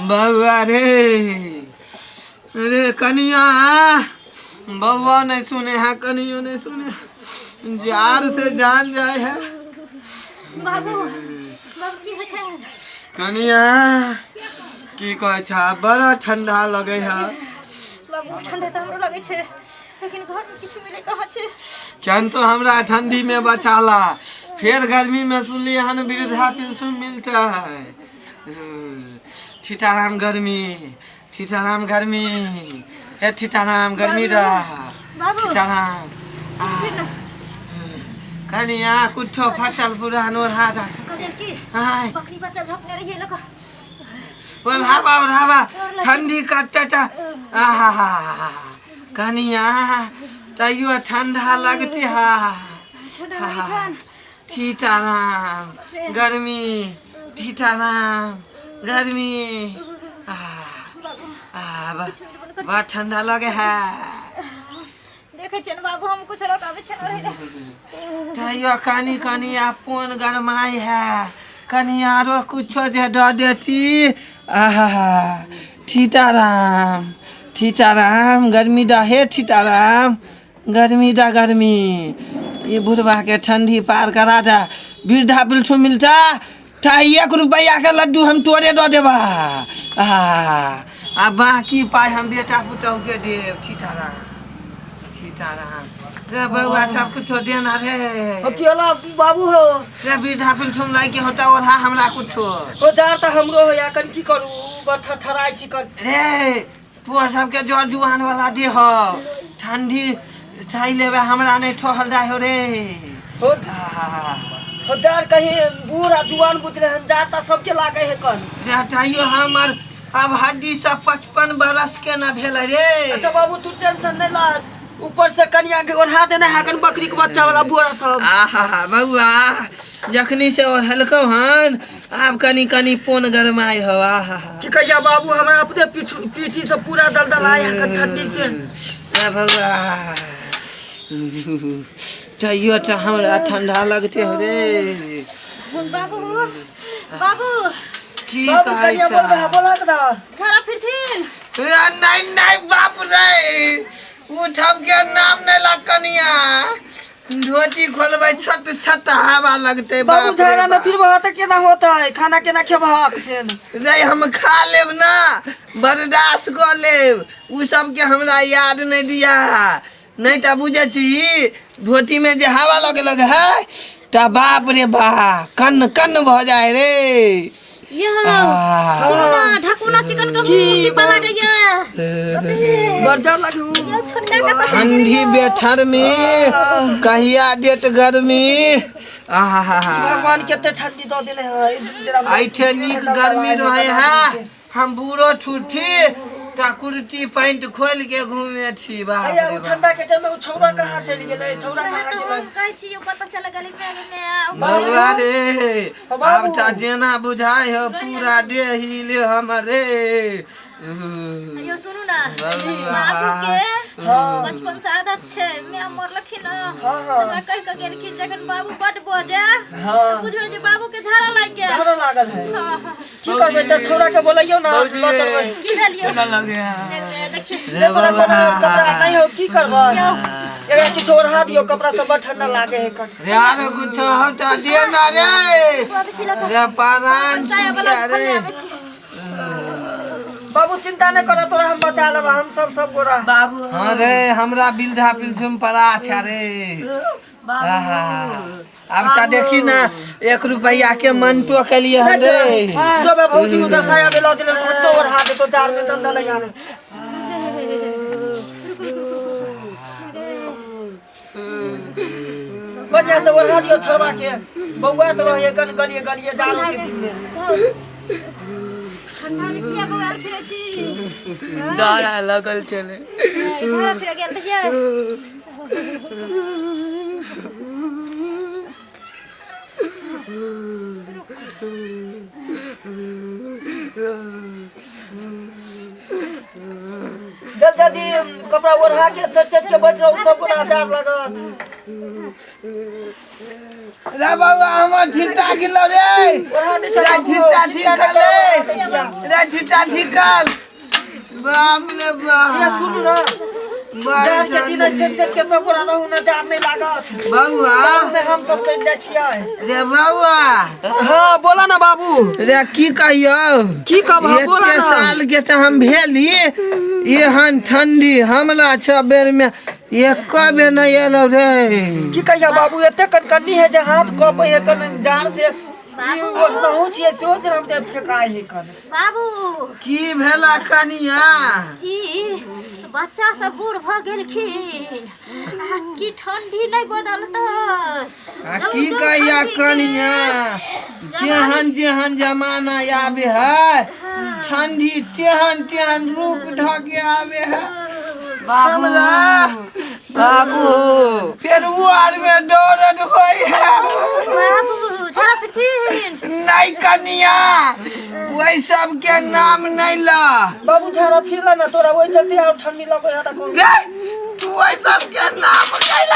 बौआ रे, रे कनिया, बौआ नहीं सुने है, कनियो नहीं सुने, जार से जान जाए है। बाबू, बाबू, की होइ छै? कनिया, की कहै छ, बड़ा ठंडा लगे है। बाबू, ठंडा तऽ हमरो लगै छै, लेकिन घर में किछु मिले कहाँ छै? केहन तो हमरा ठंडी में बचाला, फिर गर्मी में सुनलियै हन वृद्धा पेंशन मिलता है। ठीठाराम गर्मी, ठीठाराम गर्मी, हे ठीठाराम गर्मी रहा। बाबू। ठीठाराम। फिर ना। कनिया, कुछो फटल पुरान ओढ़ा दा। कहलियन की आय। बकरी बच्चा झपने रहियै लोक। ओढ़ावा, ओढ़ावा, ठंडी कटता। आहा कनिया, तैयो ठंडा लगती हा। ठंडा लगै छन। ठीठाराम गर्मी, ठीठाराम गर्मी। आ बाबू। आ किछु मिलबो नहि करै। बड़ ठंडा लगे है। देखै छियनि बाबू, हम कुछ लऽ कऽ आबै छियनि ओढ़ै लए। तैयो कनी कनी अपन गरमाइ है। कनी आरो कुछो जे दऽ देती। आहा ठीठाराम, ठीठाराम गर्मी दा, हे ठीठाराम गर्मी दा, गर्मी ये बुढ़वा के ठंडी पार करा दा। वृद्धा पेंशन मिलता ता 1 रुपया के लड्डू हम तोरे दऽ देबा आ आ बाकी पाइ हम बेटा पुतहु के देब। ठीठाराम, ठीठाराम रे बौआ, सब कुछो देना रे। हो, की होला बाबू हो? रे, वृद्धा पेंशन लाइके होता, ओढ़ा हमरा कुछो। हो, जार तऽ हमरो हो या, कन की करू, बड़ थरथराइ छी कन। रे, तोहर सबके जर जुआन वाला देह, ठंडी चाहि लेबे, हमरा नहीं ठहल जाय हो रे। हो। आहा। हो, जार कहीं बूढ़ आ जुआन बुझले हन, जार तऽ सबके लागे है कन। रे, तैयो हमर अब हड्डी सब 55 बरस के न भेल रे। अच्छा बाबू, तू टेंशन नहीं ला, ऊपर से कनिया के ओढ़ा देने है कन बकरी के बच्चा वाला बोरा सब। आहा बौआ, जखनी से ओढ़लकौ हन, आब कनी कनी पोन गरमाइ हो। आहा। की कहिया बाबू, हमरा अपने पीठी से पूरा दलदल आया है कन ठंडी से। ए बौआ, तैयो तऽ हमरा ठंडा लगते हो रे। बाबू, बाबू। की बाबू, कहै कनिया छ? बोलबे है, बोला के ना। झाड़ा फिरथिन। ए, नहीं नहीं, बाप रे, उठब के नाम नहीं लग। कनिया, धोती खोलबै, छट छट हवा लगते। बाबू, बाप रे झाड़ा में बाप। फिर वहाँ तक केना होता है? खाना केना खेबहक फेन? रे, हम खा लेब ना, बर्दाश्त कऽ लेब। उ सबके हमरा याद नहीं दिया, नहीं तऽ बुझै छी, धोती में जे हवा लगे लगे है तऽ बाप रे बा, कन्न कन्न भऽ जाय रे। यौ। आह। सुनू ना, ढकुना चिकन के मुँह सिपा लागैया। बड़ जार लागू। यौ, छोटका के पकड़। ठंडी बेठर में कहिया देत गर्मी? आहा। भगवान, केते ठंडी दऽ देने है जरा। ऐठे नीक गर्मी रहे है, हम बूढ़ो ठूठी तऽ कुर्ती पैंट खोल के घूमे छी। बाप अया, रे उ बाप। ठंडा के टाइम में उ छौरा कहाँ चलि गेलै? छौरा कहाँ तऽ गेलै? हम कहै छी यौ, पता चल गली में में। बौआ रे। बाबू। आब तऽ जेना बुझाइ हो, पूरा देह हिले हमर रे। यौ, सुनू ना। बौआ। बाबू के हाँ। बचपन से आदत छै। माय मरलखिन ना, हाँ, हाँ। हमरा कहि के गेलखिन, जखन बाबू बड बजे हाँ। तऽ बुझबै जे बाबू के झाड़ा लागि गेल। झाड़ा लागल है। हाँ, हाँ। की करबै तऽ, छौरा के बोलैयौ ना, लऽ चलबै। की भेल यौ? ठंडा लगे। देखियौ। रे तोरा कोनो बौआ। कपड़ा नहीं हो, की करबै? एकरा किछु ओढ़ा दियौ कपड़ा सब, बड़ ठंडा लागे है कन। रे, आरो कुछो हो तऽ दे ना रे। आबै छी लऽ कऽ। रे, परान साया वाला सुखिया रे। खोलने आबै छी। बाबू, चिंता नहीं करो, तोरा हम बचा लेब, हम सब सब गोरा। बाबू। हाँ रे, हमरा बिल्ढा पिलछुम पड़ा छै रे। आहा। आब तऽ देखी ना, 1 रुपैआ के मंटो केलिए हन रे। जो बे भौजी, उधर साया ब्लाउज ले तो ओढ़ा दे तो, जार में दंदा लगा ले। बढ़िया से ओढ़ा दियो छोड़वा के। बउआ तो रहे कन गलिए गलिए जाड़ो के दिन में। ठंडा में किया बौआल फिरै छी? जाड़ा लगल छलै। झाड़ा फिर गेल रहियै? जल्दी जल्दी कपड़ा ओढ़ा के सेट सेट के बैठ रहू सब गोरा, जार लागत। रे बौआ हमर ठीटा गिलो रे। ओढ़ा दै छियै रे बाबू, ठीटा चिंता ठीक नहि रे। कर, ओढ़ा दै छियै। रे ठीटा ठीकल बाप रे ये बाप। सुनू ना, जाड़ के दिन सेट सेट के सब गोरा रहू ना, जाड़ नहीं लागत। बौआ बाबू में हम सब सेट जाइ छियै। रे बौआ। हाँ बोला ना बाबू। रे की कहियौ? की कहब, बोला एते ना। साल के तऽ हम भेली, एहन ठंडी हमला 6 बेर में एको बेर नहीं एलौ रे। की कहिया बाबू, एते कनकनी है जे हाथ कपै है कन जाड़ से। ई ओढ़नहु छियै सेहो जे हम जे फेकाइ है कन। बाबू की भेला कनिया? ई बच्चा सब बूढ़ भऽ गेलखिन आ की ठंडी नहि बदलतै? आ जौ- की जौ कहिया ठंडी के कनिया, जेहन जेहन जमाना आबे है ठंडी तेहन तेहन रूप ढके के आबे है। बाबू बाबू फेर वो आर में दौड़न होय है। बाबू झाड़ा फिरथिन। नहीं कनिया, वही सब के नाम नहीं ला। बाबू झाड़ा फिरला ना तोरा, ओहि चलते और ठंडी लगै है त कहू। रे तू वही सब के नाम कैला।